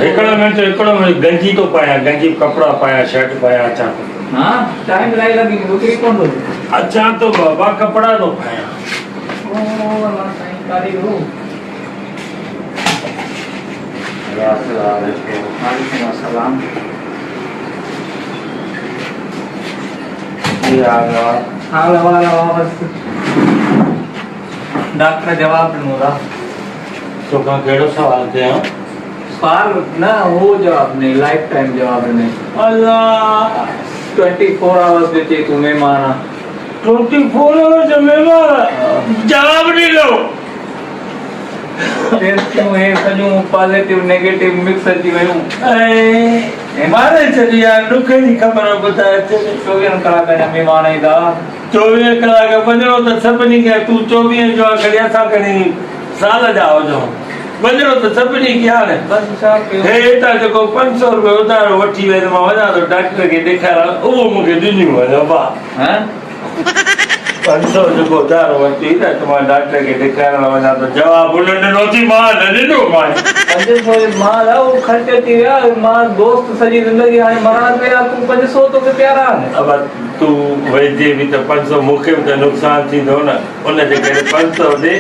هڪڙو منٽ هڪڙو منٽ گنجي ٿو پايان گنجي ڪپڙا پايان شرٽ پايان اچان ٿو. ها ٽائيم الاهي لڳي ويندو اڪري پوندو. اچان ٿو بابا ڪپڙا ٿو پايان. او الله سائين ڪاڏي ويو. وعليڪم السلام. ڪي حال آ؟ حال احوال آ بس ڊاڪٽر جواب ڏنو دا. توکان ڪهڙو سوال ڪيان؟ سوال نه هو جواب ڏنئي لائف ٽائيم جواب ڏنئي. الله. ٽوئنٽي فور آورس جو چئي تون مهمان آ. ٽوئنٽي فور آورس جو مهمان آ جواب ڏنو. ٽيسٽون هي سڄون پازيٽو نيگيٽو مڪس اچي ويون. ۽ ماري ڇڏي يار ڏک جي خبر ٻڌائي ڇڏ. چوويهن ڪلاڪن جا مهمان آهين دا. چوويهه ڪلاڪ وڃڻو ته سڀني کي آهي تون چوويهه جو آ کڻي اسان کڻي سال جا هجون وڃڻو ته سڀني کي آهي نه. بس ڇا ڪيون. هي هتان جيڪو 500 روپيو اڌارو وٺي ويس مان وڃان ٿو ڊاڪٽر کي ڏيکارڻ اهو مون کي ڏنيون وڃ ابا. هه. 500 جيڪو اڌارو ورتي نه ته مان ڊاڪٽر کي ڏيکارڻ وڃان ته جواب هن ڏنو ٿي مان نه ڏنو مانء. 500 جو مال آ اهو خرچ اچي ويا مان دوست سڄي زندگي هاڻي مران پيا تون 500 توکي پيارا آهن. ابا تون ويندين به ته 500 مون کي به ته نقصان ٿيندو نه ان جي ڪري 500 ڏي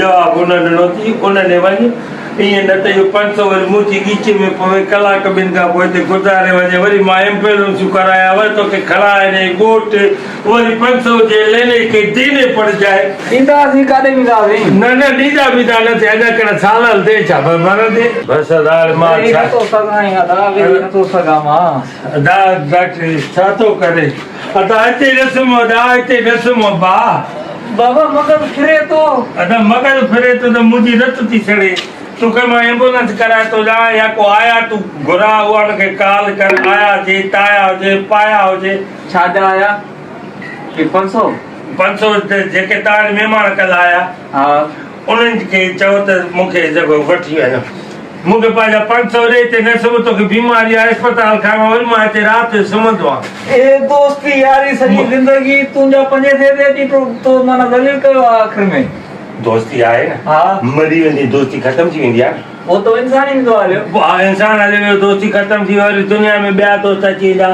جواب هن ڏنو ٿي ان ڏي وڃ ائين نه ته اهو 500 وري منهنجي ڳچي ۾ پوي ڪلاڪ ٻن کان پوء هتي گذاري وڃي وري مان ايمبولنسون ڪرايان وري توکي کڻائي ڏئي ڳوٺ وري 500 جي ليني کي ديني پڙ جائي. ڏينداسين ڪاڏي وينداسين. نه نه ڏيندا ويندا نه ٿي اڃا ڪهڙا سال هلندي ڇا مرندي. بس ادا هاڻي مان ويهي ڇا. نٿو سگهان ادا ويهي نٿو سگهان مان. ادا ڊاڪٽر ڇا ٿو ڪري. ادا هتي نه سمهو ادا هتي نه سمهو ڀاء. بابا مغز ڦري ٿو. ادا مغز ڦري ٿو ته منهنجي رت ٿي سڙي. توکي مان ايمبولنس ڪرائي ٿو ڏيان يا ڪو آيا تون گهراء اها ان کي ڪال ڪر آيا هجي تايا هجي پايا هجي. ڇا جا آيا؟ هي 500؟ 500 جيڪي توهان وٽ مهمان ڪلهه آيا. ها. انهن کي چئو ته مون کي جڳهه وٺي وڃو. مون کي پنهنجا 500 ڏي هتي نه سمهه توکي بيماري آهي اسپتال کڻ وري مان هتي رات جو سمهندو آهيان. اي دوستي ياري سڄي زندگي تنهنجا پنجين سئي تي اچي تو معنيٰ ذليل ڪيو آهي آخر ۾. دوستي آهي نه. ها. مري ويندي دوستي ختم ٿي ويندي آهي نه. هو ته انسان ئي ويندو هليو. ها انسان هليو ويو دوستي ختم ٿي وئي وري دنيا ۾ ٻيا دوست اچي ويندا.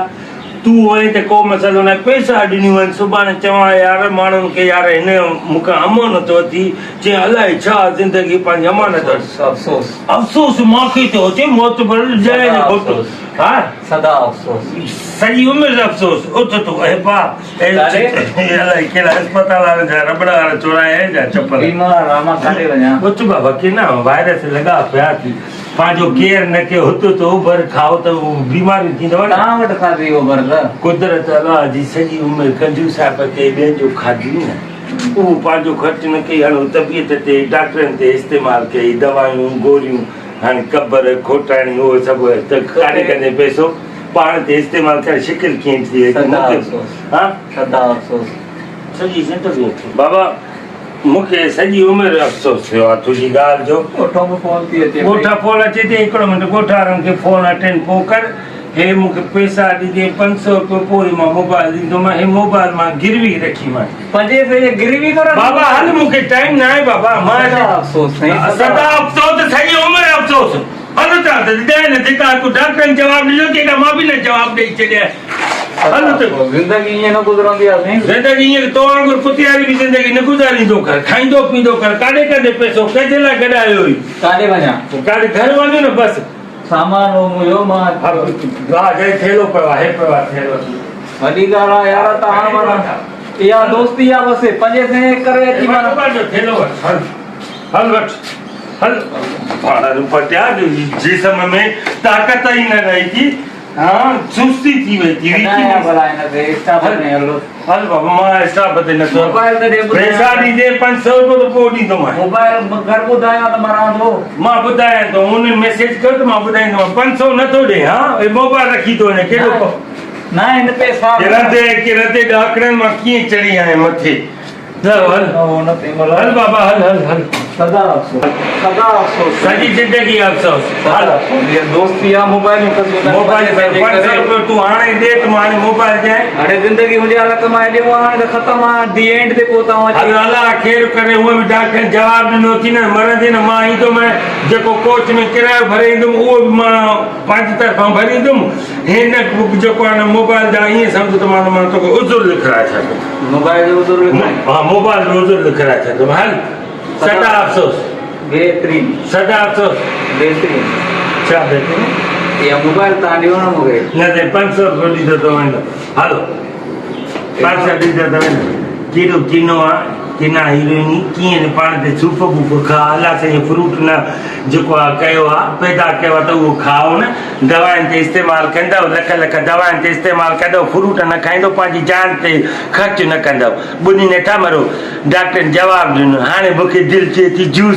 تون هئين ته ڪو مسئلو ناهي پئسا ڏنيون آهن سڀاڻي چوان يار ماڻهن کي يار هن مون کان امانت ورتي چيائين الائي ڇا زندگي پنهنجي امانت ورتي افسوس افسوس مان کي ٿو اچي موت بر جاء نه گهٽ ها سدا افسوس سڄي عمر افسوس اٿ تون اي با الائي ڪهڙا اسپتال وارن جا رٻڙ وارا چورايا آهن جا چپل بيمار آ مان ڪاڏي وڃان اٿ بابا ڪنا وائرس لڳا پيا ٿي پنهنجو ڪيئر نه ڪيو هت ته اوڀر کائو ته بيماريون ٿيندو نه. توهان وٽ کاڌي اوڀر ته. قدرت الله جي سڄي عمر ڪنجوس صاحب تي ٻين جو کاڌي نه اهو پنهنجو خرچ نه ڪئي هاڻي طبيعت تي ڊاڪٽرن تي استعمال ڪئي دوائيون گوريون هاڻي قبر کوٽائڻي اهو سڀ ته ڪاڏي ڪندي پئسو پاڻ تي استعمال ڪري شڪل ڪيئن ٿي وئي سدا افسوس ها سدا افسوس سڄي زندگي بابا مون کي سڄي عمر افسوس ٿيو آ تنهنجي ڳالهه جو. ڳوٺان به فون ٿي اچي پئي. ڳوٺان فون اچي ٿي هڪڙو منٽ ڳوٺ وارن کي فون اٽينڊ پوء ڪر. هي مون کي پئسا ڏيندين 500 روپيو پوء ئي مان موبائل ڏيندومانء. هي موبائل مان گروي رکي مان. پنجين سئي جي گروي ٿو رکين. بابا هل مون کي ٽائيم ناهي بابا مان سدا افسوس سائين سدا افسوس سڄي عمر افسوس. هل اتان ته ڏهه نه ڌڪا تون ڊاڪٽرن جواب ڏنو ٿي ته مان به نه جواب ڏئي ڇڏيان. هل اتي. زندگي ائين نه گذرندي آ سائين. زندگي ائين تو وانگر ڪتياري به زندگي نه گذاريندو ڪر کائيندو پيئندو ڪر ڪاڏي ڪندي پئسو ڪنهن جي لاء گڏايو هئي. ڪاڏي وڃان. ڪاڏي گهر وڃ نه بس. سامان هو منهنجو مان. ها جي ٿيلهو پيو آ هي پيو آ ٿيلهو. وڏي ڳالهه آ يار توهان معنيٰ اها دوستي آ بس پنجين سئين ڪري اچي معنيٰ. پنهنجو ٿيلهو وٺ هل هل وٺ. هل پاڻ پٽيا جسم ۾ طاقت ئي نه رهي ٿي ها سستي ٿي وئي ٿي ڇڏايان ڀلا هن کي اسٽاپ ۾ هلو هل بابا مان اسٽاپ تي نه ٿو موبائل ته ڏي پئسا ڏيندي 500 روپيو ته پوء ڏيندومانء موبائل گهر ٻڌايان ته مران ٿو مان ٻڌايان ٿو انهن ميسيج ڪيو ته مان ٻڌائيندومانء 500 نه ٿو ڏي ها هي موبائل رکي ٿو وڃي ڪيڏو نه هن پئسا ڪرندي ڪرندي ڏاڪڻن مان ڪيئن چڙهي آئين مٿي هل هل بابا هل هل هل. سدا افسوس سدا افسوس. سڄي زندگي افسوس. سدا افسوس. هي دوستي آ موبائل ۾ ڦسي ويندا موبائل ۾ 500 روپيو تون هاڻي ڏي ته مان هاڻي موبائل ڏيانء. هاڻي زندگي هجي ها ته مان ڏيون ها هاڻي ته ختم آ the and تي پهتا آهيون هل الله خير ڪري هونء به ڊاڪٽرن جواب ڏنو ٿي نه مرندين نه مان ايندم جيڪو ڪوچ ۾ ڪرايو ڀري ايندم اهو به مان پنهنجي طرفان ڀريندم هن جيڪو آهي نه موبائل جا ائين سمجهه ته مان مان توکي عذر لکرائي ڇڏيندم. موبائل جو عذر لکرائين. ها موبائل جو عذر لکرائي ڇڏيندم هل سدا افسوس. بهترين. سدا افسوس. بهترين. ڇا بهترين؟ اها موبائل تان ڏيو نه مونکي. نه سائين 500 روپيو ڏيندو ته ويندو هلو 500 ڏيندو ته ويندو ڪيڏو ڪنو آ ڪنا هيروئني ڪيئن نه پاڻ تي صوف بوف کاء الله سائين فروٽ نه جيڪو آ ڪيو آ پيدا ڪيو آ ته اهو کائو نه دوائن تي استعمال ڪندؤ لک لک دوائن تي استعمال ڪندؤ فروٽ نه کائيندو پنهنجي جان تي خرچ نه ڪندؤ ٻني نٿا مرو ڊاڪٽرن جواب ڏنو هاڻي مونکي دل چئي ٿي جوس.